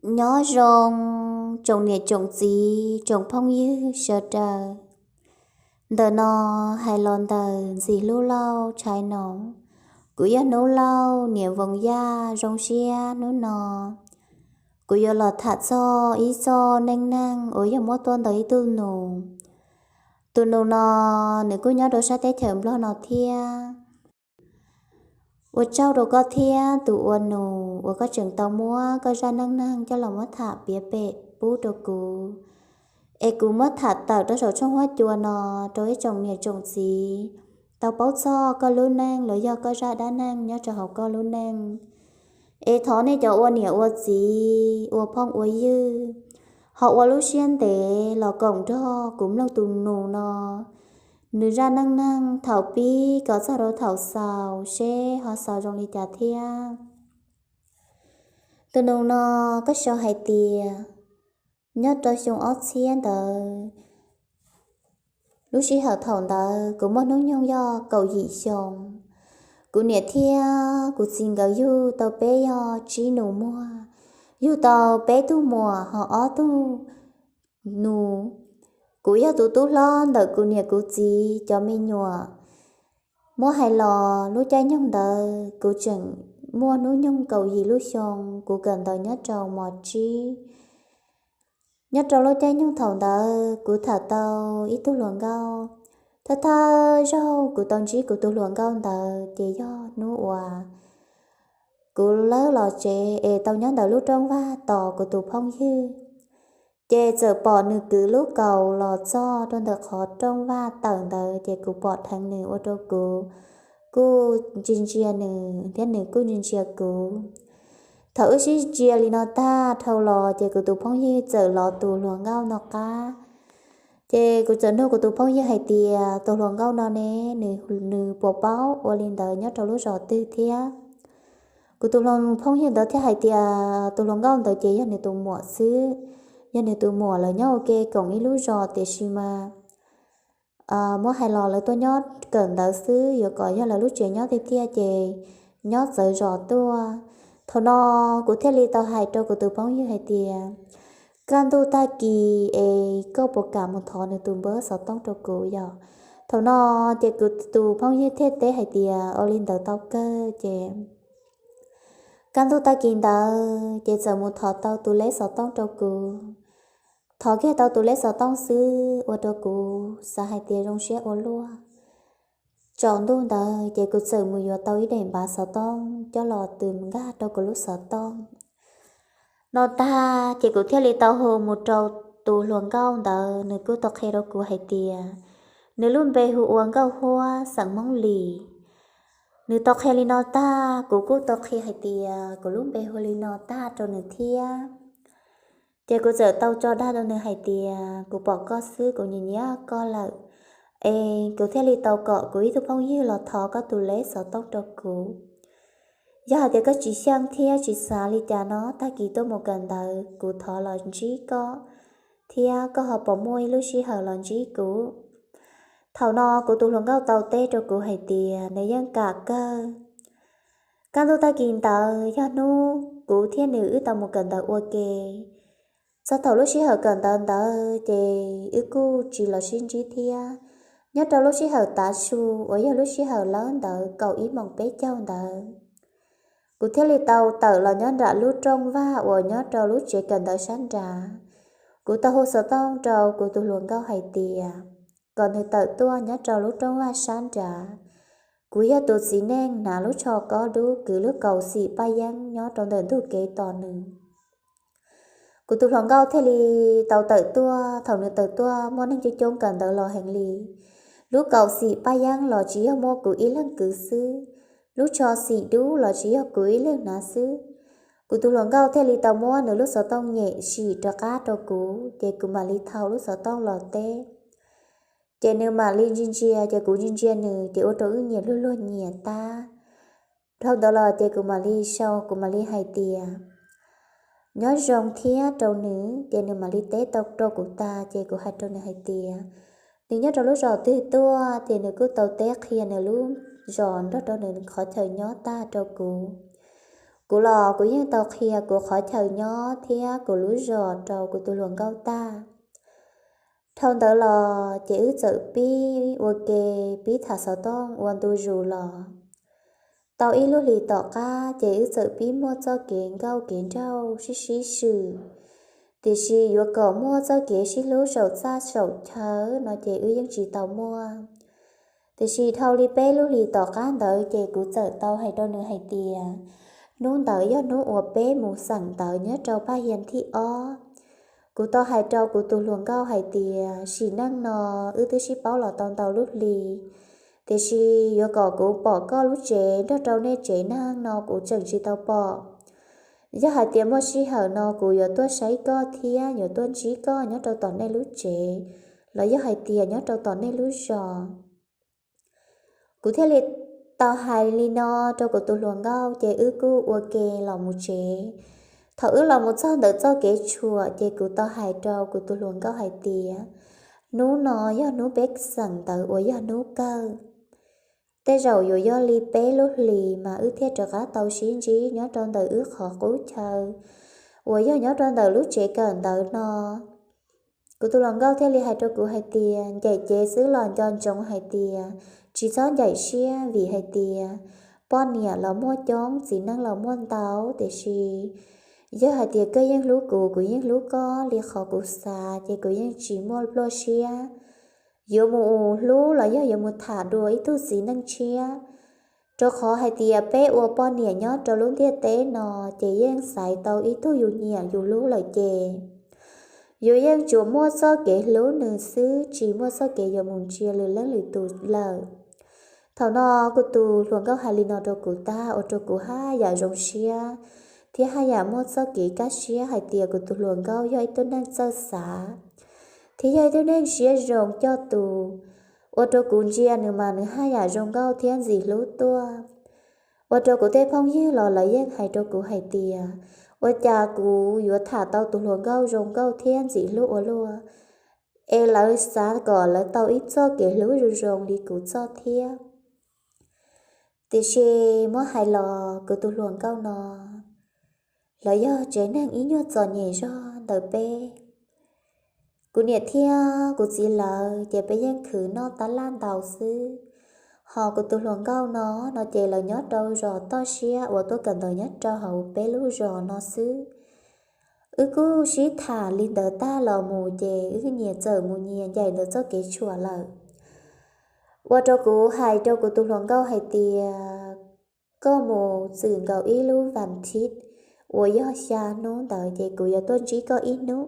Nyob zoo tsoom niam tsoom txiv tsoom phooj ywg sawv daws. Ntawm no hais los ntawm Ntxim Hlub Lauj Tshai Noov. Kuv yog Hnub Lauj niam Voos Yaj. Zoo siab hnub no kuv yuav los tham txog ib txoj neej neeg uas yog muab tuaj ntawm ib tug nus. Tus nus no nws kuj nyob rau sab teb chaws Nplog no thiab. Ua tsaug rau koj thiab tus ua nus uas koj tseem tau muab koj zaj neej neeg coj los muab tham piav pem pub rau kuv, es kuv muab tham tawm rau saum tshooj huab cua no rau ib tsoom niam tsoom txiv tau paub txog koj lub neej los yog koj zaj dab neeg nyob rau hauv koj lub neej. Es thov nej cov ua niam ua txiv, ua phooj ua ywg, ho ua lub siab ntev los koom nrog kuv mloog tus nus no nws zaj neej neeg thaum pib kom txog rau thaum xaus seb ho xaus zoo li cas thiab. Tus nus no koj sau hais tias nyob rau xyoo ob txhiab ntawd, lub sij hawm thaum ntawd kuv muaj hnub nyoog yog kaum yim xyoo. Kuv niam thiab kuv txiv nkawd yug tau peb yog tsib nus muag, yug tau peb tug muam ho ob tug nus. Kuv yog tus tub hlob ntawm kuv niam kuv txiv cov me nyuam. Muab hais los lub caij nyoog ntawd kuv tseem muaj hnub nyoog kaum yim lub xyoo, kuv kawm ntawv nyob rau mos tsib. Nyob rau lub caij nyoog thaum ntawd kuv tham tau ib tug hluas nkauj. Thawj thawj zaug kuv tau ntsib kuv tus hluas nkauj ntawd ces yog hnub uas kuv lawb los tsev es tau nyob ntawm lub rooj vag tos kuv tus phooj ywg, ces txawm pom nws kwv lub kaus los txog rau ntawm qhov rooj vag tawm ntawd ces kuv pom dheev nws ua rau kuv kuj ntsia ntsia nws thiab nws kuj ntsia ntsia kuv. Thaum wb sib ntsia li no tag dhau los ces kuv tus phooj ywg txawm los tus hluas nkauj no qab. Ces kuv txawm nug kuv tus phooj ywg hais tias tus hluas nkauj no ne, nws puas paub ua li ntawd nyob rau lub zos twg thiab. Kuv tus phooj ywg ntawd thiaj hais tias tus hluas nkauj ntawd ces yog nws tus muam xwb, yog nws tus muam lawv nyob ua ke koom ib lub zos tiam sis mas muab hais los lawv tuaj nyob kawm ntawv xwb, yuav kom yog lawv lub tsev nyob tiag tiag ces nyob txawv zos tuaj. Thaum no kuv thiaj li tau hais rau kuv tus phooj ywg hais tias kaj ntug tag kis es koj puas kam mus thov nws tus npawb xov tooj rau kuv yom? Thaum no ces kuv tus phooj ywg thiaj teb hais tias ua li ntawd tau kawg ces kaj ntug tag kis ntawd ces txawm mus thov tau tus leb xov tooj rau kuv. Thov kiag tau tus leb xov tooj xwb ua rau kuv xav hais tias zoo siab ua luaj. Tsaus ntuj ntawd ces kuv txawm mus yuav tau ib daim npav xov tooj coj los tws nkag rau kuv lub xov tooj. No tag ces kuv thiaj li tau hu mus rau tus hluas nkauj ntawd, nws kuj tau qhia rau kuv hais tias nws lub npe hu ua Nkauj Huab xeem Hmoob Lis. Nws tau qhia li no tag kuv kuj tau qhia hais tias kuv lub npe hu li no tag rau nws thiab. Ces kuv txawm tau tso dag rau nws hais tias kuv pom koj xwb kuv nyiam nyiam koj lawm, es kuv thiaj li tau kom kuv ib tug phooj ywg los thov koj tus leb xov tooj rau kuv. Yog hais tias koj tsis xyeej thiab tsis xav li cas no tag kis tuaj mus kawm ntawv kuv thov los ntsib koj, thiab koj ho puas muaj ib lub sij hawm los ntsib kuv? Thaum no kuv tus hluas nkauj tau teb rau kuv hais tias nws yeej kam kawg. Kaj ntug tag kis ntawd yog hnub kuv thiab nws wb tau mus kawm ntawv ua ke. Txog thaum lub sij hawm kawm ntawv ntawd ces wb kuj tsis los sib ntsib thiab. Nyob rau lub sij hawm tav su uas yog lub sij hawm lawb ntawd kaum ib moos peb caug ntawd, kuv thiaj li tau tawm los nyob nram lub rooj vag uas nyob rau lub tsev kawm ntawv sab nrad. Kuv tau hu xov tooj rau kuv tus hluas nkauj hais tias kom nws tawm tuaj nyob rau lub rooj vag sab nrad. Kuv yog tus txiv neej hnav lub tsho kob dub kwv lub kaus xim paj yeeb nyob rau ntawm ntug kev tos nws. Kuv tus hluas nkauj thiaj li tau tawm tuaj. Thaum nws tawm tuaj muaj neeg coob coob kawm ntawv los heev li. Lub kaus xim paj yeeb los tsis yog muaj kuv ib leeg kwv xwb, lub tsho xim dub los tsis yog kuv ib leeg hnav xwb. Kuv tus hluas nkauj thiaj li tau muab nws lub xov tooj nyem sim rov qab rau kuv ces kuv mam li thau lub xov tooj los teb. Ces nws mam li ntsia ntsia ces kuv ntsia ntsia nws ces ua rau wb nyias luag luag nyias tag. Dhau ntawd los ces kuv mam li sau kuv mam li hais tias nyob zoo thiab rau nws ces nws mam li teb tau rau kuv tag ces kuv hais rau nws hais tias nws nyob rau lub zos twg tuaj ces nws kuj tau teb qhia nws lub zos nrog rau nws qhov chaw nyob tag rau kuv. Kuv los kuv yeej tau qhia kuv qhov chaw nyob thiab kuv lub zos rau kuv tus hluas nkauj tag. Dhau ntawd los ces wb txawm pib ua ke, pib tham xov tooj ua ntu zus los. Tau ib lub hlis tom qab ces wb txawm pib muaj txoj kev nkauj kev nraug sib sib swm. Tiam sis yuav kom muaj txoj kev sib hlub saum txaj saum chaw no ces wb yeej tsis tau muaj. Tiam sis dhau li peb lub hlis tom qab ntawd ces kuv txawm tau hais rau nws hais tias, hnub ntawd yog hnub uas peb mus xeem ntawv nyob rau paj hias thib ob. Kuv tau hais rau kuv tus hluas nkauj hais tias, sim neej no wb twb sib paub los tau ntau lub hli, tiam sis yuav kom kuv pom koj lub tsev nrog rau nej tsev neeg no kuv tseem tsis tau pom. Yog hais tias muaj sij hawm no kuv yuav tuaj saib koj thiab yuav tuaj ntsib koj nyob rau tom nej lub tsev, los yog hais tias nyob rau tom nej lub zos. Kuv thiaj li tau hais li no rau kuv tus hluas nkauj ces wb kuj ua ke los mus tsev. Thaum wb los mus txog ntawm txoj kev tshuam ces kuv tau hais rau kuv tus hluas nkauj hais tias, hnub no yog hnub peb xeem ntawv uas yog hnub kawg. Tej zaum yuav yog li peb lub hlis mas wb thiaj rov qab tau sib ntsib nyob rau ntawm wb qhov qub chaw uas yog nyob rau ntawm lub tsev kawm ntawv no. Kuv tus hluas nkauj thiaj li hais rau kuv hais tias, ncaim cev xwb los nco ntsoov hais tias tsis txhob ncaim siab, vim hais tias poj niam los muaj coob, txiv neej los muaj ntau, tiam sis yog hais tias koj yeej hlub kuv, kuv yeej hlub koj li qhov kuv xav ces kuv yeej tsis muaj pluaj siab yuav mus hlub los yog yuav mus tham dua ib tug txiv neej tshiab. Rau qhov hais tias peb ua poj niam nyob rau lub ntiaj teb no ces yeej xaiv tau ib tug yus nyiam yus hlub lawm ces yus yeej tsuas muaj txoj kev hlub nws xwb, tsis muaj txoj kev yuav mus ntsia lwm leej lwm tus lawm. Thaum no kuv tus hluas nkauj hais li no rau kuv tag ua rau kuv haj yam zoo siab thiab haj yam muaj txoj kev kaj siab hais tias kuv tus hluas nkauj yog ib tug neeg txawj xav thiab yog ib tug neeg siab zoo coj tus. Ua rau kuv ntsia nws mas nws haj yam zoo nkauj thiab ntxim hlub tuaj. Ua rau kuv tej phooj ywg los lawv yeej hais rau kuv hais tias, ua cas kuv yuav tham tau tus hluas nkauj zoo nkauj thiab ntxim hlub ua luaj, es lawv xav kom lawv tau ib txoj kev hlub zoo zoo li kuv txoj thiab. Tiam sis muab hais los kuv tus hluas nkauj no, lawv yog tsev neeg ib nyuag txom nyem zog ntawm peb. Kuv niam thiab kuv txiv lawv ces peb yeej khwv noj tab laj ntau xwb. Ho kuv tus hluas nkauj no, no ces lawv nyob rau zos toj siab uas tuaj kawm ntawv nyob rau hauv peb lub zos no xwb. Wb kuj sib tham li ntawd tag los mus ces wb nyias txawm mus nyias ncaim ntawm txoj kev tshuam lawm. Ua rau kuv hais rau kuv tus hluas nkauj hais tias, koj mus txwm nkaus ib lub vas thiv uas yog xya hnub ntawd ces kuv yuav tuaj ntsib koj ib hnub.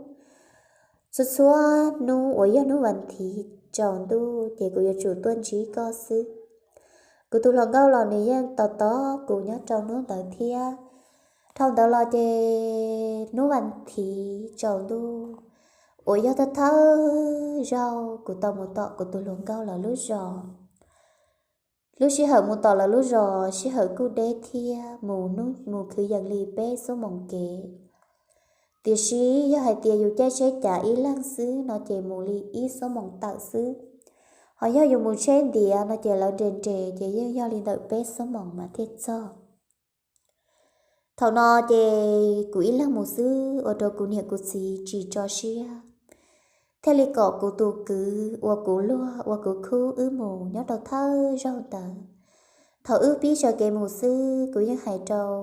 Txhua txhua hnub uas yog hnub vas thiv tsaus ntuj ces kuv yuav tsum tuaj ntsib koj xwb. Kuv tus hluas nkauj los nws yeej tos tos kuv nyob rau hnub ntawd thiab. Dhau ntawd los ces hnub vas thiv tsaus ntuj uas yog thawj thawj zaug kuv tau mus tom kuv tus hluas nkauj lawv lub zos. Lub sij hawm mus tom lawv lub zos sij hawm kuj deb thiab mus hnub mus kwv yees li peb xuab moos kev. Tiam sis yog hais tias yus caij tsheb cav ib leeg xwb no ces mus li ib xuab moos tawm xwb. Ho yog yus mus tsheb ntiav no ces lawv nres nres ces yeej yog li ntawm peb xuab moos mas thiaj txog. Thaum no ces kuv ib leeg mus xwb ua rau kuv niam kuv txiv tsis tso siab, thiaj li kom kuv tus kwv uas kuv luag uas kuv khub wb mus nyob rau thawj zaug ntawd. Thaum wb pib sawv kev mus xwb kuv yeej hais rau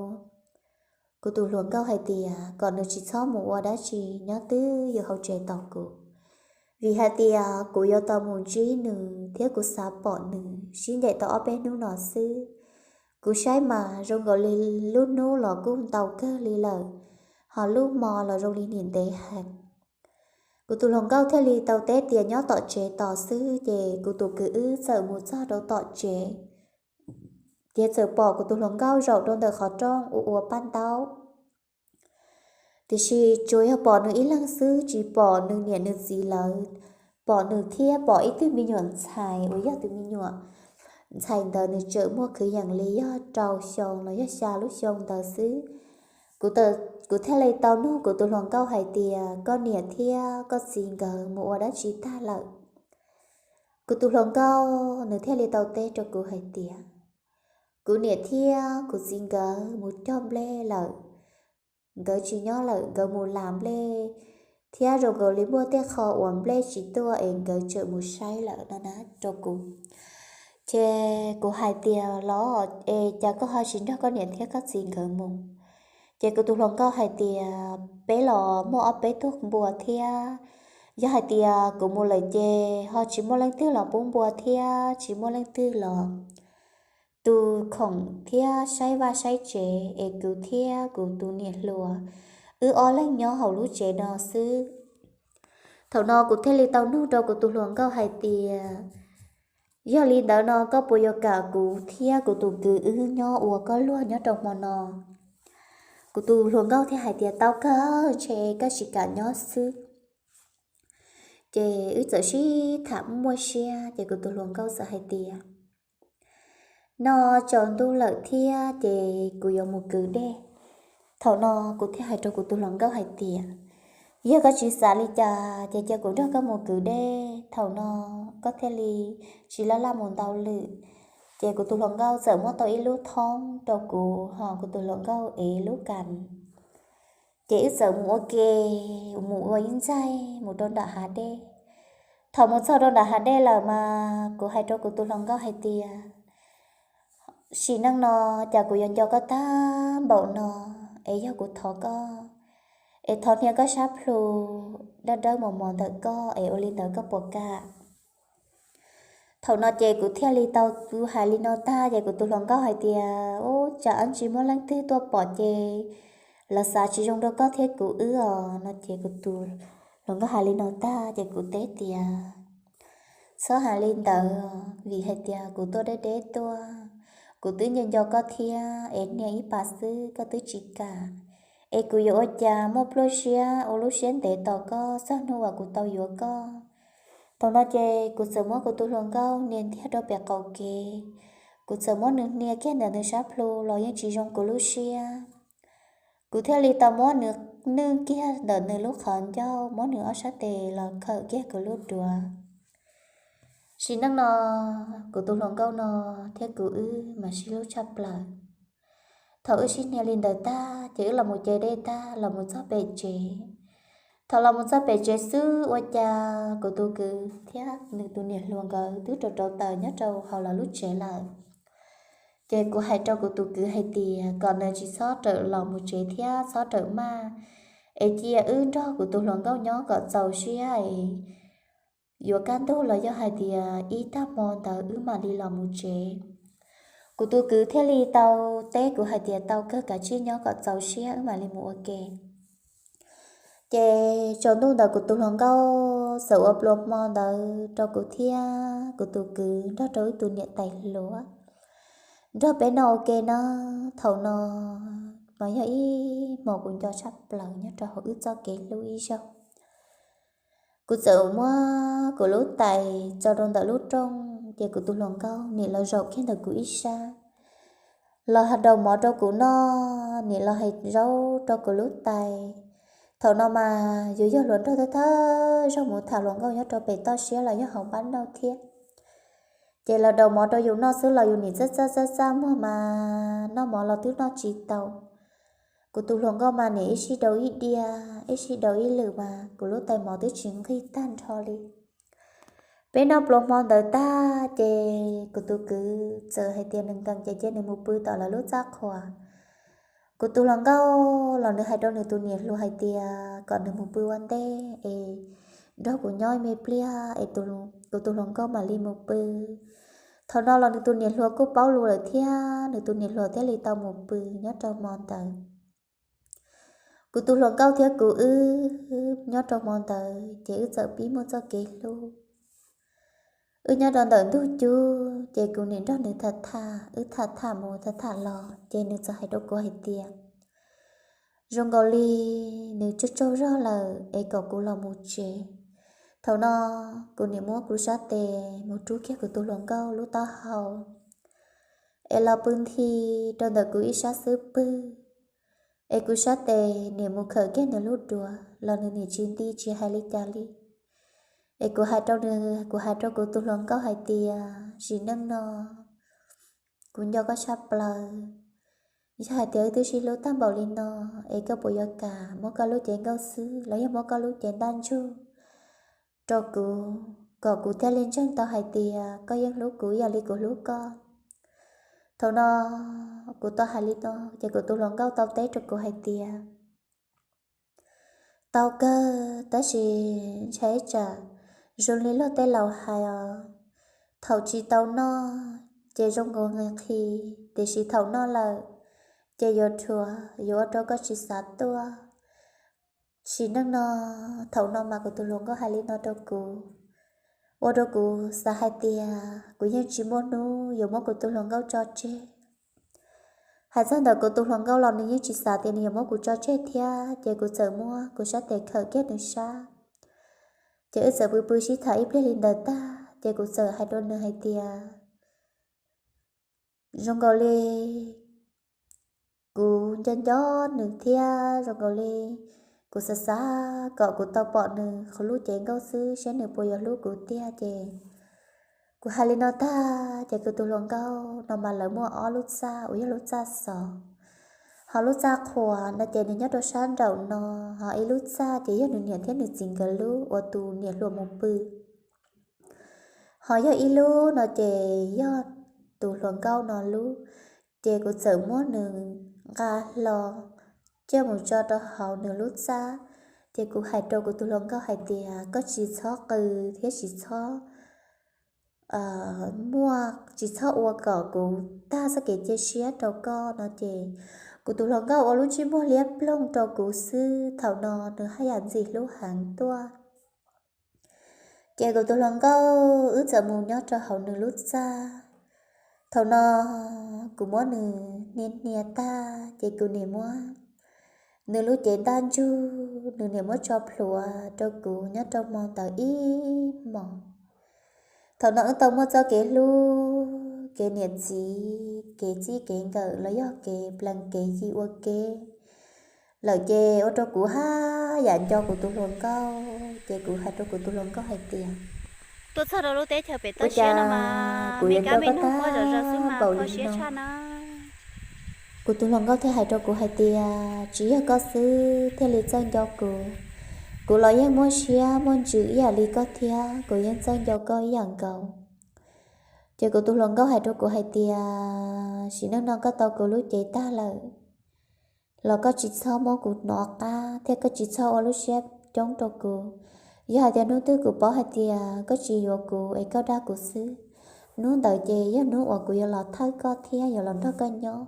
kuv tus hluas nkauj hais tias kom nws tsis txhob mus ua dab tsi nyob twj ywm hauv tsev tos kuv, vim hais tias kuv yuav tau mus ntsib nws thiab kuv xav pom nws sib ncaim tau ob peb hnub no xwb. Kuv saib mas zoo nkaus li lub hnub los kuj ntau kawg li lawm, ho lub hmo los zoo li nim ntev heev. Kuv tus hluas nkauj thiaj li tau teb tias nyob tom tsev tos xwb, ces kuv tus kwv wb txawm mus txog rau tom tsev, ces txawm pom kuv tus hluas nkauj zaum rau ntawm qhov rooj ua ua paj ntaub. Tiam sis tsuas yog pom nws ib leeg xwb, tsis pom nws niam nws txiv lawv, pom nws thiab pom ib tug me nyuam ntxhais uas yog tus me nyuam ntxhais ntawd nws tseem muaj kwv yees li yog rau xyoo los yog xya lub xyoo ntawd xwb. Kuv, kuv thiaj li tau nug kuv tus hluas nkauj hais tias koj niam thiab koj txiv nkawd mus ua dab tsi tag lawm? Kuv tus hluas nkauj nws thiaj li tau teb rau kuv hais tias, kuv niam thiab kuv txiv nkawd mus cog nplej lawm, nkawd tsis nyob lawm, nkawd mus las nplej, thiab zoo nkaus li muaj tej qho uas nplej tsis tuaj es nkawd txawm mus saib lawm no na rau kuv. Ces kuv hais tias, los es cas koj ho tsis nrog koj niam thiab koj txiv nkawd mus? Ces kuv tus hluas nkauj hais tias, peb los muaj ob peb tug npua thiab, yog hais tias kuv mus lawm ces ho tsis muaj leej twg los pub npua thiab tsis muaj leej twg los tu khoom thiab saib vaj saib tsev, es kuv thiab kuv tus niam hluas wb ob leeg nyob hauv lub tsev no xwb. Thaum no kuv thiaj li tau nug rau kuv tus hluas nkauj hais tias, yog li ntawd no koj puas yuav kam kuv thiab kuv tus kwv wb nyob ua koj luag nyob rau hmo no? Kuv tus hluas nkauj thiaj hais tias, tau kawg, ntshe koj tsis kam nyob xwb. Ces wb txawm sib tham muaj siab, ces kuv tus hluas nkauj txawm hais tias, noj tsaus ntuj lawm thiab ces kuv yuav mus kwv dej. Thaum no kuv thiaj hais rau kuv tus hluas nkauj hais tias, yog koj tsis xav li cas ces cia kuv nrog koj mus kwv dej, thaum no koj thiaj li tsis laj laj mus ntau lwm. Ces kuv tus hluas nkauj txawm muab tau ib lub thoob rau kuv, ho kuv tus hluas nkauj ev lub kas. Ces wb txawm mus ua ke, mus ua ib ntxaig mus rau nram hav dej. Thaum mus txog rau nram hav dej lawm mas kuv hais rau kuv tus hluas nkauj hais tias, sim neej no cas kuv yuav nco koj tag npaum no, es yog kuv thov koj, es thov hnia koj sab plhu dawb dawb mos mos ntawm koj, es ua li ntawd koj puas kam? Thaum no ces kuv thiaj li tau, kuv hais li no tag ces kuv tus hluas nkauj hais tias, ub, tsam ib ntsis muaj leej twg tuaj pom ces lawv xav tsis zoo rau koj thiab kuv wb os no. Ces kuv tus hluas nkauj hais li no tag ces kuv teb tias, txhob hais li ntawd, vim hais tias kuv tuaj deb deb tuaj, kuv twb nco nco koj thiab, es hnia ib pas xwb koj twb tsis kam, es kuv yuav ua cas muaj pluaj siab ua lub siab ntev tos koj txog hnub uas kuv tau yuav koj? Thaum no ces kuv txawm muab kuv tus hluas nkauj hnia ntiag rau pem qaum kev, kuv txawm muab nws hnia kiag ntawm nws sab plhu los yeej tsis zoo kuv lub siab. Kuv thiaj li tau muab nws nwj kiag ntawm nws lub qhov ncauj, muab nws ob sab tes los khawm kiag kuv lub duav. Sim neej no kuv tus hluas nkauj no thiab kuv wb mas sib hlub tshaj plaws. Thaum wb sib hnia li ntawd tag ces wb los mus ce dej tag los mus txog pem tsev. Thaum los mus txog pem tsev xwb ua cas kuv tus kwv thiab nws tus niam hluas nkawd twb rauv rauv taws nyob rau hauv lawv lub tsev lawm. Ces kuv hais rau kuv tus kwv hais tias kom nws tsis txhob rawm los mus tsev thiab txhob rawm maj, es cia wb nrog kuv tus hluas nkauj nyob kom txaus siab es yuav kaj ntug los yog hais tias ib tag hmo ntawd wb mam li los mus tsev. Kuv tus kwv thiaj li tau teb kuv hais tias tau kawg, kav tsij nyob kom txaus siab wb mam li mus ua ke. Ces tsaus ntuj ntawd kuv tus hluas nkauj txawm ua pluas hmo ntawd rau kuv thiab kuv tus kwv nrog rau wb tus niam tais hluas nrog peb noj ua ke na. Thaum no mas yog ib hmos kuv nco tshaj plaws nyob rau hauv wb txoj kev hlub ib zaug. Kuv txawm muab kuv lub tais tso rau ntawm lub rooj ces kuv tus hluas nkauj nim los zaum kiag ntawm kuv ib sab, los hais daus mov rau kuv noj, nim los hais zaub rau kuv lub tais. Thaum no mas yus yog hluas nraug thawj thawj zaug mus tham hluas nkauj nyob rau pem toj siab los yog hauv npab nauj thiab. Ces los daus mov rau yus noj xwb los yus nim txaj txaj txaj txaj muag mas noj mov los twb noj tsis tau. Kuv tus hluas nkauj mas nim ib sij daus ib diav ib sij daus ib lwm mas kuv lub tais mov twb tsis nqig tag nrho li. Peb noj pluas hmo ntawd tag ces kuv tus kwv txawm hais tias nws nkees ces cia nws mus pw tom lawv lub txaj qhua. Kuv tus hluas nkauj los nws hais rau nws tus niam hluas hais tias kom nws mus pw ua ntej es nrog kuv nyob me pliag es kuv tus hluas nkauj mam li mus pw. Thaum no los nws tus niam hluas kuj paub lus lawm thiab, nws tus niam hluas thiaj li tau mus pw nyob rau hmo ntawd. Kuv tus hluas nkauj thiab kuv wb nyob rau hmo ntawd ces wb txawm pib muaj txoj kev hlub. Wb nyob rau ntawm ntug cub ces kuv nim nrog nws tham tham, wb tham tham mus tham tham los ces nws txawm hais rau kuv hais tias zoo nkaus li nws tsaug tsaug zog lawm es kom kuv los mus tsev. Thaum no kuv nim muab kuv sab tes mus rub kiag kuv tus hluas nkauj lub taub hau es los pw nthi rau ntawm kuv ib sab xub pwg, es kuv sab tes nim mus khawm kiag nws lub duav los nws nim tsis nti tsis hais li cas li. Es kuv hais rau nws, kuv hais rau kuv tus hluas nkauj hais tias sim neej no kuv nco koj tshaj plaws. Yog hais tias wb twb sib hlub tag npaum li no, es koj puas yuav kam muab koj lub cev nkauj xwb los yog muab koj lub cev ntaj ntsug rau kuv, kom kuv thiaj li ntseeg tau hais tias koj yeej hlub kuv ib yam li kuv hlub koj? Thaum no kuv tau hais li no ces kuv tus hluas nkauj tau teb rau kuv hais tias, tau kawg, tab sis ntshai tsam zoo li luag tej laus hais os, thaum tsis tau noj ces zoo nkaus nqhis nqhis, tiam sis thaum noj lawm ces yuav rhuav, yuav ua rau koj tsis xav tuaj. Sim neej no, thaum no mas kuv tus hluas nkauj hais li no rau kuv, ua rau kuv xav hais tias kuv yeej tsis muaj hnub yuav muab kuv tus hluas nkauj tso tseg. Hais txog ntawm kuv tus hluas nkauj los nws yeej tsis xav tias nws yuav muab kuv tso tseg thiab, ces kuv txawm muab kuv sab tes khawm kiag nws sab. Ces wb txawm pw pw sib tham ib pliag li ntawd tag ces kuv txawm hais rau nws hais tias, zoo nkaus li kuv nco nco nws thiab zoo nkaus li kuv xav xav kom kuv tau pom nws qhov lub cev nkauj xwb seb nws puas yuav hlub kuv tiag. Ces kuv hais li no tag ces kuv tus hluas nkauj no mas lawv muaj ob lub txaj uas yog lub txaj xov, ho lub txaj qhuas no ces nws nyob rau sab nraum no, ho ib lub txaj ces yog nws niam thiab nws txiv nkawd lub uas tus niam hluas mus pw, ho yog ib lub no ces yog tus hluas nkauj no lub. Ces kuv txawm muab nws nqa hlo coj mus tso rau hauv nws lub txaj. Ces kuv hais rau kuv tus hluas nkauj hais tias, koj tsis txhob qw thiab tsis txhob muaj, tsis txhob ua kom kuv tag txoj kev cia siab rau koj no ces kuv tus hluas nkauj ua lub ntsej muag liab ploog rau kuv xwb. Thaum no nws haj yam ntxim hlub heev tuaj. Ces kuv tus hluas nkauj wb txawm mus nyob rau hauv nws lub txaj. Thaum no kuv muab nws hnia hnia tag ces kuv niam muab nws lub cev ntaj ntsug, nws niam muab tso plhuav rau kuv nyob rau hmo ntawd ib hmos. Thaum no wb tau muaj txoj kev hlub, kev niam txiv, kev txij kev nkawm los yog kev plees kev yi ua ke lawm ces ua rau kuv haj yam nco kuv tus hluas nkauj. Ces kuv hais rau kuv tus hluas nkauj hais tias, tuaj txog rau lub teb chaws pem toj siab no mas kuv yuav nco koj tag npaum li no. Kuv tus hluas nkauj thiaj hais rau kuv hais tias, tsis yog koj xwb thiaj li txawj nco kuv, kuv los yeej muaj siab muaj ntsws ib yam li koj thiab, kuv yeej txawj nco koj ib yam nkaus. Ces kuv tus hluas nkauj hais rau kuv hais tias, sim neej no koj tau kuv lub cev tag lawm los koj tsis txhob muab kuv hnov qab thiab koj tsis txhob ua lub siab coob rau kuv. Yog hais tias hnub twg kuv paub hais tias koj tsis yuav kuv es koj dag kuv xwb, hnub ntawd ces yog hnub uas kuv yuav los thawj koj thiab yuav los nrog koj nyob.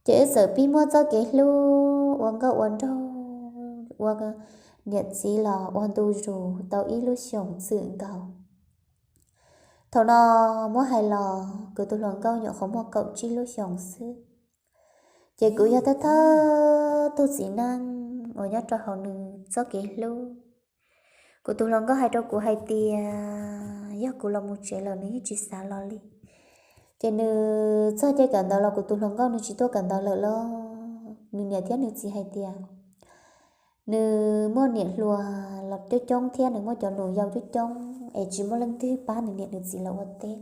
Ces wb txawm pib muaj txoj kev hlub ua nkauj ua nraug, ua niam txiv los ua ntu zus tau ib lub xyoos txwm nkaus. Thaum no muab hais los kuv tus hluas nkauj nyuam qhuav muaj kaum tsib lub xyoos xwb. Ces kuv yog thawj thawj tug txiv neej uas nyob rau hauv nws txoj kev hlub. Kuv tus hluas nkauj hais rau kuv hais tias yog kuv los mus tsev lawm nws yeej tsis xav los li. Ces nws txog caij kawm ntawv los kuv tus hluas nkauj nws tsis tuaj kawm ntawv lawm los nws niam thiab nws txiv hais tias nws muaj niam hluas los coob coob thiab nws muaj cov nus yau coob coob es tsis muaj leej twg pab nws niam nws txiv lawv ua teb.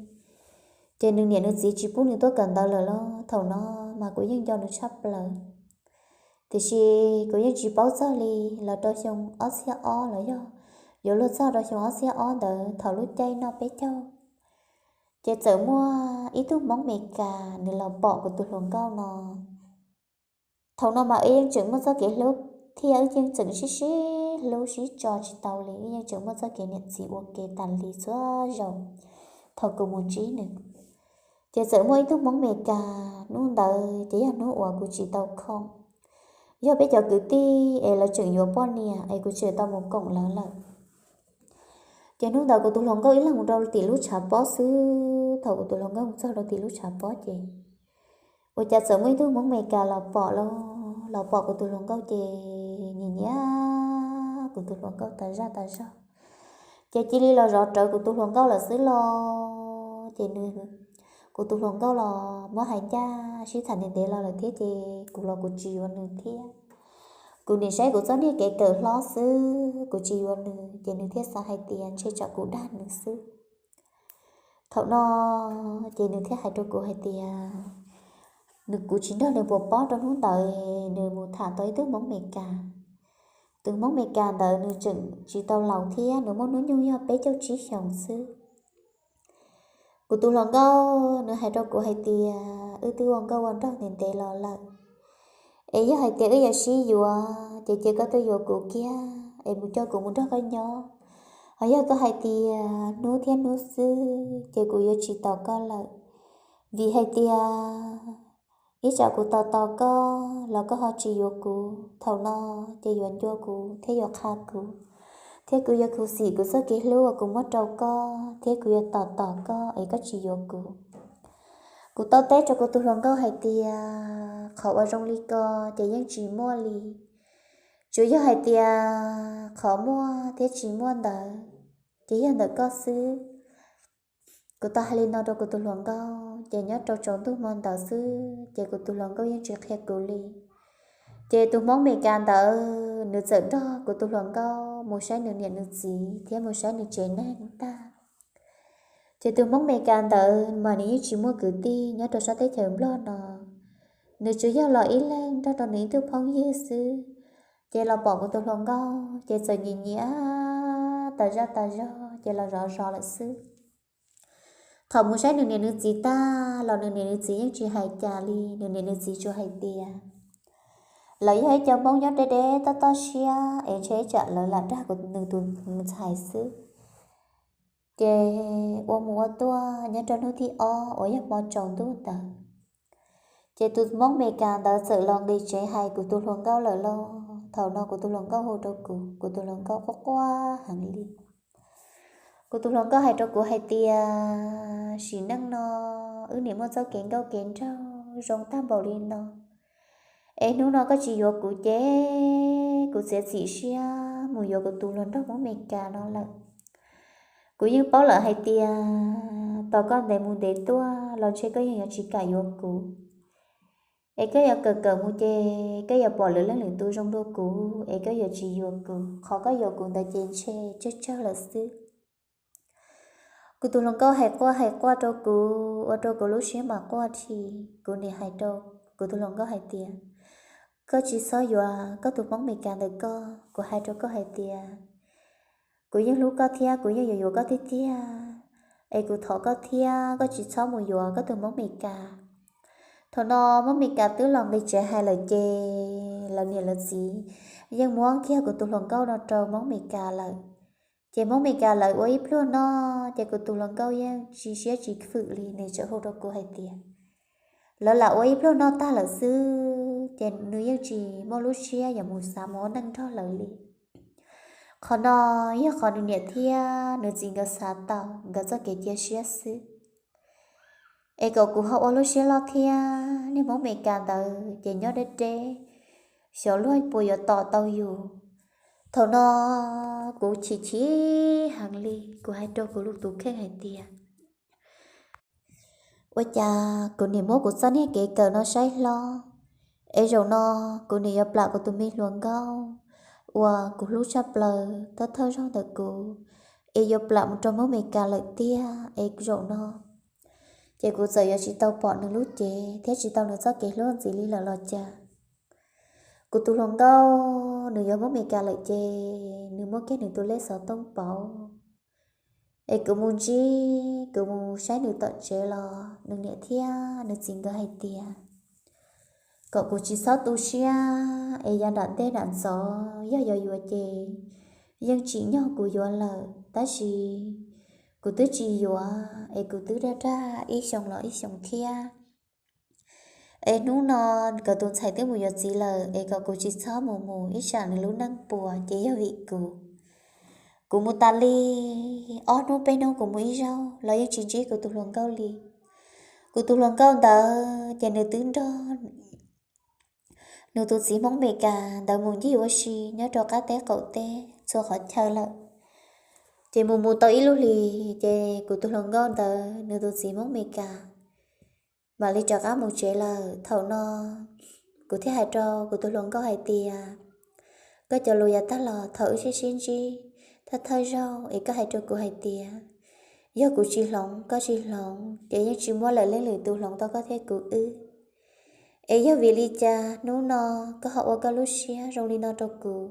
Ces nws niam nws txiv tsis pub nws tuaj kawm ntawv lawm los thaum no mas kuv yeej nco nws tshaj plaws. Tiam sis kuv yeej tsis paub txog li los rau xyoo ob txhiab ob los yog yuav luag txog rau xyoo ob txhiab ob ntawd thaum lub caij noj peb caug, ces txawm muaj ib tug Hmoob Mes Kas nws los pom kuv tus hluas nkauj no. Thaum no mas wb yeej tseem muaj txoj kev hlub thiab wb yeej tseem sib sib hlub sib tso tsis tau li, wb yeej tseem muaj txoj kev niam txiv ua ke tas li txhua zaus thaum kuv mus ntsib nws. Ces txawm muaj ib tug Hmoob Mes Kas, hnub ntawd ces yog hnub uas kuv tsis tau khoom, yog peb cov kwv tij es lawv tseem yuav poj niam es kuv tseem tau mus koom lawv lawm. Ces hnub ntawd kuv tus hluas nkauj ib leeg mus rau tim lub tshav pob xwb. Thaum kuv tus hluas nkauj mus txog rau tim lub tshav pob ces ua cas txawm muaj ib tug Hmoob Mes Kas los pom, los pom kuv tus hluas nkauj ces nyiam nyiam kuv tus hluas nkauj tas zaj tas zog. Ces cia li los zov rawv kuv tus hluas nkauj lawm xwb los ces nws, kuv tus hluas nkauj los muab hais ncaj sib tham ntev ntev los lawm thiab ces kuv los kuv tsis yuav nws thiab. Kuv nim saib kuv txoj niag kev kawm hlob xwb kuv tsis yuav nws ces nws thiaj xav hais tias ntshe tsam kuv dag nws xwb. Thaum no ces nws thiaj hais rau kuv hais tias nws, kuv tsis nrog nws puas pob rau hnub ntawd, nws mus tham tau ib tug Hmoob Meskas. Tus Hmoob Meskas ntawd nws tseem tsis tau laus thiab, nws muaj hnub nyoog yog peb caug tsib xyoos xwb. Kuv tus hluas nkauj nws hais rau kuv hais tias wb twb ua nkauj ua nraug ntev ntev los lawm, es yog hais tias wb yuav sib yuav ces cia koj tuaj yuav kuv kiag es mus coj kuv mus nrog koj nyob. Ho yog koj hais tias hnub thiab hnub xwb ces kuv yuav tsis tos koj lawm, vim hais tias ib tsam kuv tos tos koj los koj ho tsis yuav kuv, thaum no ces yuav ncua kuv thiab yuav qha kuv, thiab kuv yuav khuv xim kuv txoj kev hlub uas kuv muab rau koj, thiab kuv yuav tos tos koj es koj tsis yuav kuv. Kuv tau teb rau kuv tus hluas nkauj hais tias qhov uas zoo li ko ces yeej tsis muaj li, tsuas yog hais tias qhov muaj thiab tsis muaj ntawd ces yog ntawm koj xwb. Kuv tau hais li no rau kuv tus hluas nkauj ces nyob rau tsaus ntuj hmo ntawd xwb ces kuv tus hluas nkauj yeej tsis qhia kuv li. Ces tus Hmoob Meskas ntawd nws txawm nrog kuv tus hluas nkauj mus saib nws niam nws txiv thiab mus saib nws tsev neeg tag. Ces tus Hmoob Meskas ntawd mas nws yeej tsis muaj kwv tij nyob rau sab teb chaws Nplog no, nws tsuas yog los ib leeg nrog rau nws ib tug phooj ywg xwb. Ces los pom kuv tus hluas nkauj ces txawm nyiam nyiam tas zaj tas zog ces los zov zov lawm xwb. Thaum mus saib nws niam nws txiv tag los nws niam nws txiv yeej tsis hais cas li, nws niam nws txiv tsuas hais tias lawv yog ib co Hmoob nyob deb deb toj toj siab es ntshe ib tsam lawv lam dag kuv nws tus ntxhais xwb. Ces ua mus ua tuaj nyob rau hnub thib ob uas yog hmo tsaus ntuj ntawd, ces tus Hmoob Meskas ntawd txawm los nqis tsev hais kuv tus hluas nkauj lawm lauj. Thaum no kuv tus hluas nkauj hu rau kuv, kuv tus hluas nkauj quaj quaj heev li. Kuv tus hluas nkauj hais rau kuv hais tias sim neej no wb niam muaj txoj kev nkauj kev nraug zoo tag npaum li no, es hnub no koj tsis yuav kuv ces kuv txiav txim siab mus yuav kuv tus hluas nraug Hmoob Meskas no lawm. Kuv yeej paub lawm hais tias tos koj ntev mus ntev tuaj los ntshe koj yeej yuav tsis kam yuav kuv, es koj yuav kawm kawm mus ces koj yuav pom lwm leej lwm tus zoo dua kuv es koj yuav tsis yuav kuv. Qhov koj yuav kuv ntawd ces ntshe tsawg tsawg lawm xwb. Kuv tus hluas nkauj hais quaj hais quaj rau kuv ua rau kuv lub siab mas quaj dhi. Kuv nim hais rau kuv tus hluas nkauj hais tias koj tsis txhob yuav koj tus Hmoob Meskas ntawm koj. Kuv hais rau koj hais tias kuv yeej hlub koj thiab kuv yeej yuav yuav koj tiag tiag, es kuv thov koj thiab koj tsis txhob mus yuav koj tus Hmoob Meskas. Thaum no Hmoob Meskas twb los nqis tsev hais lawm ces lawv niam lawv txiv yeej muab kiag kuv tus hluas nkauj no rau Hmoob Meskas lawm. Ces Hmoob Meskas lawv ua ib pluag noj ces kuv tus hluas nkauj yeej tsis siab tsis fwm li, nws tseem hu rau kuv hais tias lawv lam ua ib pluag noj tag lawm xwb ces nws yeej tsis muaj lub siab yuav mus xav mus ua neej nrog lawv li. Qhov no yog qhov nws niam thiab nws txiv nkawd xav tau nkawd txoj kev cia siab xwb, es kom kuv ho ua lub siab loj thiab. Niag Hmoob Meskas ntawd ces nyob deb deb, xyov luag puas yuav tom tau yus. Thaum no kuv chim chim heev li, kuv hais rau kuv tus kheej hais tias ua cas kuv nim muab kuv txoj niag kev kawm no saib hlob, es zaum no kuv nim yuav plam kuv tus me hluas nkauj uas kuv hlub tshaj plaws thawj thawj zaug ntawm kuv, es yuav plam mus rau Hmoob Meskas lawm tiag. Es zaum no ces kuv txawm yuav tsis tau pom nws lub cev thiab tsis tau nws txoj kev hlub ntxiv li lawm los cas. Kuv tus hluas nkauj nws yuav Hmoob Meskas lawm ces nws muab kiag nws tus lej xov tooj pauv, es kuv mus ntsib, kuv mus saib nws tom tsev los nws niam thiab nws txiv nkawd hais tias kom kuv tsis txhob tu siab, es yav nram ntej nram ntxov yog yuav yuav ces yeej tsim nyog kuv yuav lawm, tab sis kuv twb tsis yuav es kuv twb dag dag ib xyoo los ib xyoo thiab. Es hnub no nkawd tus ntxhais twb mus yuav txiv lawm es kom kuv tsis txhob mus mus ib tsam nws lub neej puas ces yog vim kuv. Kuv mus tas li ob hnub peb hnub, kuv mus ib zaug los yeej tsis ntsib kuv tus hluas nkauj li. Kuv tus hluas nkauj ntawd ces nws twb nrog nws tus txiv Hmoob Meskas ntawd mus ncig ua si nyob rau qab teb qaum teb txhua qhov chaw lawm. Ces mus mus tau ib lub hlis ces kuv tus hluas nkauj ntawd nws tus txiv Hmoob Meskas mam li rov qab mus tsev lawm. Thaum no kuv thiaj hais rau kuv tus hluas nkauj hais tias koj cov lus yav tag los thaum wb sib sib ntsib thawj thawj zaug es koj hais rau kuv hais tias yog kuv tsis hloov, koj tsis hloov, ces yeej tsis muaj lawm leej lwm tus hloov tau koj thiab kuv wb. Es yog vim li cas hnub no koj ho ua koj lub siab zoo li no rau kuv?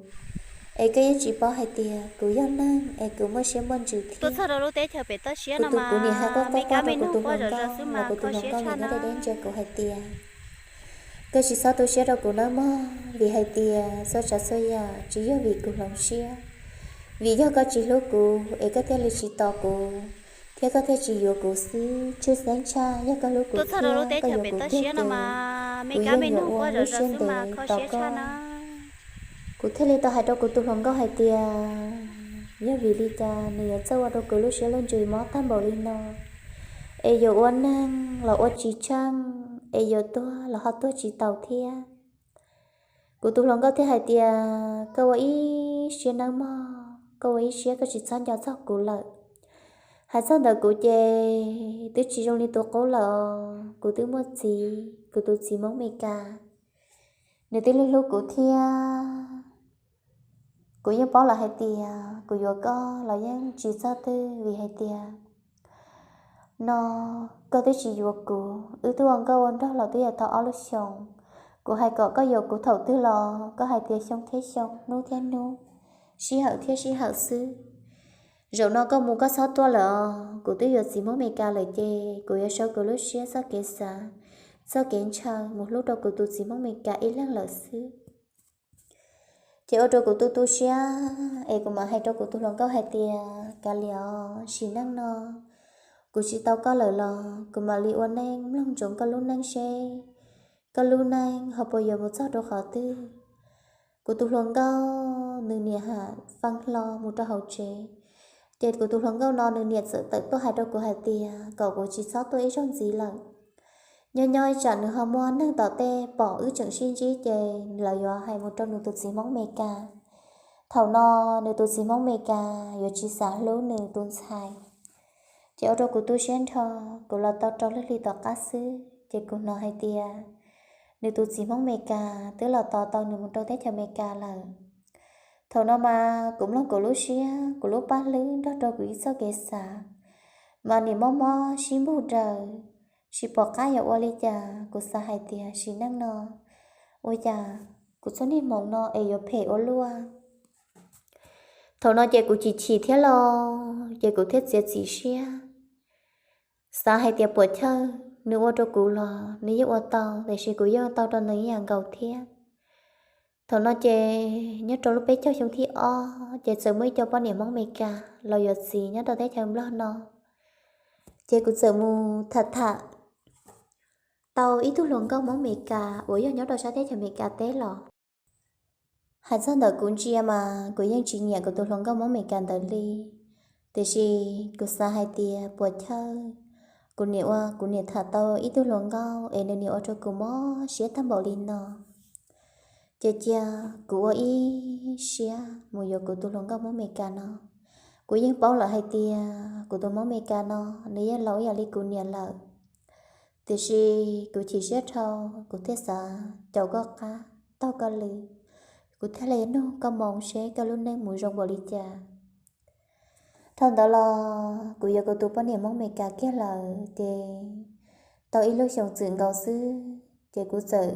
Es koj yeej tsis paub hais tias kuv yog neeg es kuv muaj siab muaj ntsws thiab. Kuv tus, kuv niam hais quaj quaj quaj rau kuv tus hluas nkauj los kuv tus hluas nkauj nim nyob deb deb ntsia kuv hais tias, koj tsis txhob tu siab rau kuv nawb mog, vim hais tias txhua tsav txhua yam tsis yog vim kuv hloov siab, vim yog koj tsis hlub kuv es koj thiaj li tsis tos kuv, thiab koj thiaj tsis yuav kuv xwb. Tshwj xeeb tshaj yog koj hlub kuv thiab koj yuav kuv tiag ces kuv yeej yuav ua lub siab ntev tos koj. Kuv thiaj li tau hais rau kuv tus hluas nkauj hais tias, yog vim li cas nws yuav txawj ua rau kuv lub siab lub ntsws mob tag npaum li no, es yuav ua neeg los ua tsis tsheej, es yuav tuag los ho tuag tsis taus thiab. Kuv tus hluas nkauj thiaj hais tias, koj ua ib siab nawb mog, koj ua ib siab, koj tsis txhob nco txog kuv lawm. Hais txog ntawm kuv ces twb tsis zoo li tus qub lawm os, kuv twb muaj txiv, kuv tus txiv Hmoob Meskas, nws twb hlub hlub kuv thiab. Kuv yeej paub lawm hais tias kuv yuav koj los yeej tsis txog twg, vim hais tias no koj twb tsis yuav kuv, wb twb ua nkauj ua nraug los twb yuav tau ob lub xyoos. Kuv hais kom koj yuav kuv thaum twg los koj hais tias xyoo thiab xyoo, hnub thiab hnub, sij hawm thiab sij hawm xwb. Zaum no koj mus koj txhob tuaj lawm os, kuv twb yuav txiv Hmoob Meskas lawm ces kuv yuav sau kuv lub siab txoj kev xav, txoj kev ntshaw mus hlub rau kuv tus txiv Hmoob Meskas ib leeg lawm xwb. Ces ua rau kuv tu tu siab es kuv mam hais rau kuv tus hluas nkauj hais tias, kav liam os, sim neej no kuv tsis tau koj lawm los kuv mam li ua neej mloog ntsoov koj lub neej seb koj lub neej ho puas yuav mus txog rau qhov twg. Kuv tus hluas nkauj nws niam ham fee hlo mus rau hauv tsev, ces kuv tus hluas nkauj no nws niam txawm tawm tuaj hais rau kuv hais tias kom kuv tsis txhob tuaj ib zaug ntxiv lawm. Nyob nyob ib tsam nws ho muaj neeg tom tej pom wb tseem sib ntsib ces lawv yuav hais mus rau nws tus txiv Hmoob Meskas. Thaum no nws tus txiv Hmoob Meskas yuav tsis xav hlub nws tus ntxhais. Ces ua rau kuv tu siab nrho, kuv los tau rau lub hli tom qab xwb ces kuv hnov hais tias nws tus txiv Hmoob Meskas twb los tos tau nws mus rau teb chaws Amelikas lawm. Thaum no mas kuv mloog kuv lub siab, kuv lub paj hlwb nrog rau kuv ib txoj kev xav, mas nim mob mob sib npug daws, tsis pom qab yuav ua li cas. Kuv xav hais tias sim neej no ua cas kuv txoj niag hmoov no es yuav phem ua luaj. Thaum no ces kuv chim chim thiab los ces kuv thiaj txiav txim siab, xav hais tias puas chawj, nws ua rau kuv los nws yeej ua tau, tiam sis kuv yeej ua tau rau nws ib yam nkaus thiab. Thaum no ces nyob rau lub peb caug xyoo thib ob ces txawm muaj ib co poj niam Hmoob Amelikas los yuav txiv nyob rau teb chaws Nplog no. Ces kuv txawm mus tham tham tau ib tug hluas nkauj Hmoob Amelikas uas yog nyob rau sab teb chaws Amelikas teb los. Hais txog ntawm kuv ntsia mas kuv yeej tsis nyiam kuv tus hluas nkauj Hmoob Amelikas ntawd li, tiam sis kuv xav hais tias puas chawj, kuv niam ua, kuv niam tham tau ib tug hluas nkauj es nws niam ua rau kuv mob siab tag npaum li no. Ces cia kuv ua ib siab mus yuav kuv tus hluas nkauj Hmoob Amelikas no. Kuv yeej paub lawm hais tias kuv tus Hmoob Amelikas no nws yeej laus ib yam li kuv niam lawm. Tiam sis kuv chim siab dhau, kuv thiaj xav caum koj qab taug koj lw, kuv thiaj li nug koj moo seb koj lub neej mus zoo npaum li cas. Dhau ntawd los kuv yuav kuv tus poj niam Hmoob Amelikas kiag lawm ces tau ib lub xyoos txwm nkaus xwb ces kuv txawm,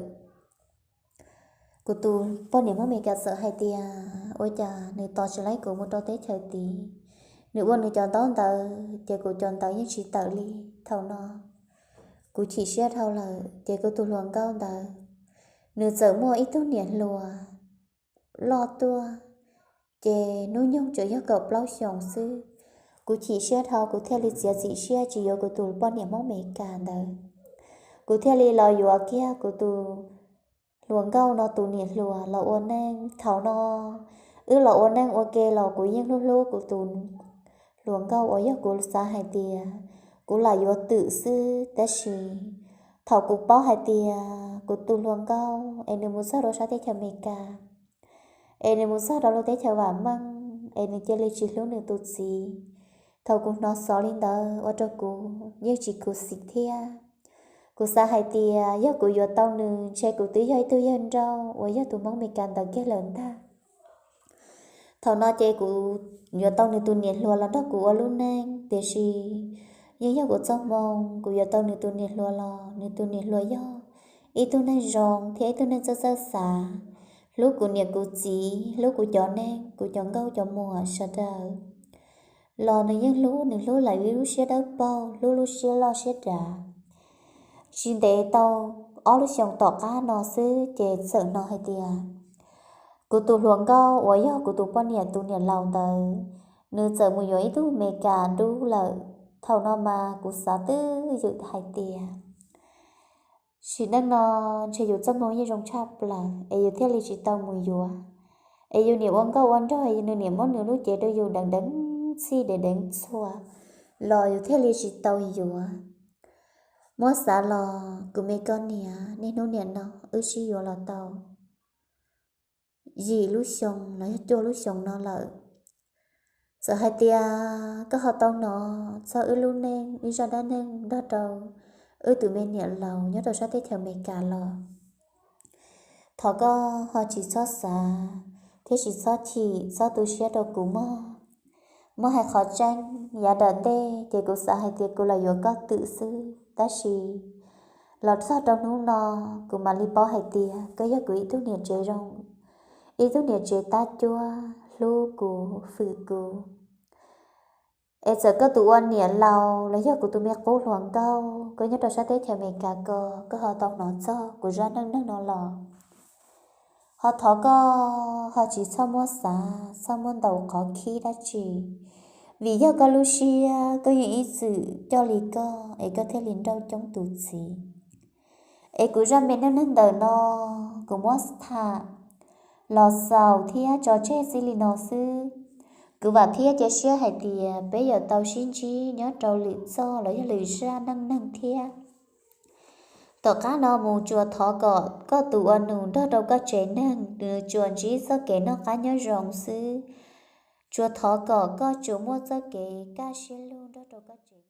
kuv tus poj niam Hmoob Amelikas txawm hais tias ua cas nws tos tsis laib kuv mus rau teb chaws tid, nws ua nws cov ntaub ntawv ces kuv cov ntawv yeej tsis tawm li. Thaum no kuv chim siab dhau lawm ces kuv tus hluas nkauj ntawd nws txawm muaj ib tug niam hluas loj tuaj, ces hnub nyoog tseem yog kaum plaub xyoos xwb. Kuv chim siab dhau kuv thiaj li txiav txim siab tsis yuav kuv tus poj niam Hmoob Amelikas ntawd. Kuv thiaj li los yuav kiag kuv tus hluas nkauj no tus niam hluas los ua neej. Thaum no wb los ua neej ua ke los kuv yeej hlub hlub kuv tus hluas nkauj uas yog kuv xav hais tias kuv lam yuav twm xwb. Tab sis thaum kuv paub hais tias kuv tus hluas nkauj es nws mus txog rau sab teb chaws Amelikas, es nws mus txog rau lub teb chaws vam meej, es nws cia li tsis hlub nws tus txiv. Thaum kuv hnov xov li ntawd ua rau kuv yeej tsis khuv xim thiab. Kuv xav hais tias yog kuv yuav tau nws ntshe kuv twb yog ib tug yawg nrauj uas yog tus Hmoob Amelikas ntawd kiag lawm ntag. Thaum no ces kuv yuav tau nws tus niam hluas los nrog kuv ua lub neej, tiam sis yeej yog kuv txoj hmoo, kuv yuav tau nws tus niam hluas los nws tus niam hluas yog ib tug neeg zoo thiab ib tug neeg txawj txawj xav, hlub kuv niam kuv txiv, hlub kuv cov neeg, kuv cov nkauj cov muam sawv daws los nws yeej hlub, nws hlub lawv ib lub siab dawb paug, hlub lub siab loj siab dav. Tsis ntev tau ob lub xyoos tom qab no xwb ces txawm hnov hais tias kuv tus hluas nkauj uas yog kuv tus poj niam tus niam laus ntawd, nws txawm mus yuav ib tug Amelikas dub lawm. Thaum no mas kuv xav twj ywm hais tias sim neej no ntshe yus txoj hmoo yeej zoo tshaj plaws es yus thiaj li tsis tau mus yuav, es yus niam ua nkauj ua nraug, nws niam muab nws lub cev rau yus deev deev txhij deev deev txhua los yus thiaj li tsis tau yuav. Muab xav los kuv me koj niam, niaj hnub niam no wb sib yuav los tau yim lub xyoo los yog cuaj lub xyoo no lawm. Txawm hais tias koj ho tau hnov txog wb lub neej, wb zaj dab neeg nrog rau wb tus me niam laus nyob rau sab teb chaws Amelikas los, thov koj ho tsis txhob xav thiab tsis txhob chim, txhob tu siab rau kuv mog. Muab hais qhov tseeb, yav tom ntej ces kuv xav hais tias kuv los yuav koj twm xwb, tab sis los txog rau hnub no kuv mam li paub hais tias koj yog kuv ib tug niam tsev zoo, ib tug niam tsev tab cuab, hlub kuv, fwm kuv. Es txawm koj tus ua niam laus los yog kuv tus me qub hluas nkauj, koj nyob rau sab teb chaws Amelikas ko, koj ho tau hnov txog kuv zaj neej neeg no los, ho thov koj ho tsis txhob muab xav, txhob muab ntaus qhov khib dab tsi, vim yog koj lub siab koj yeej ib txwm coj li koj es koj thiaj li nrauj coob tus txiv. Es kuv zaj me neej neeg ntawm no kuv muab tham los xaus thiab tso tseg txij li no xwb. Kuv vam thiab cia siab hais tias peb yuav tau sib ntsib nyob rau lwm txoj los yog lwm zaj neej neeg thiab. Tom qab no mus tsuas thov kom koj tus ua nus nrog rau koj tsev neeg nws tsuas ntsib txoj kev noj qab nyob zoo xwb. Tsuas thov kom koj tsuas muaj txoj kev kaj siab lug nrog rau koj tsev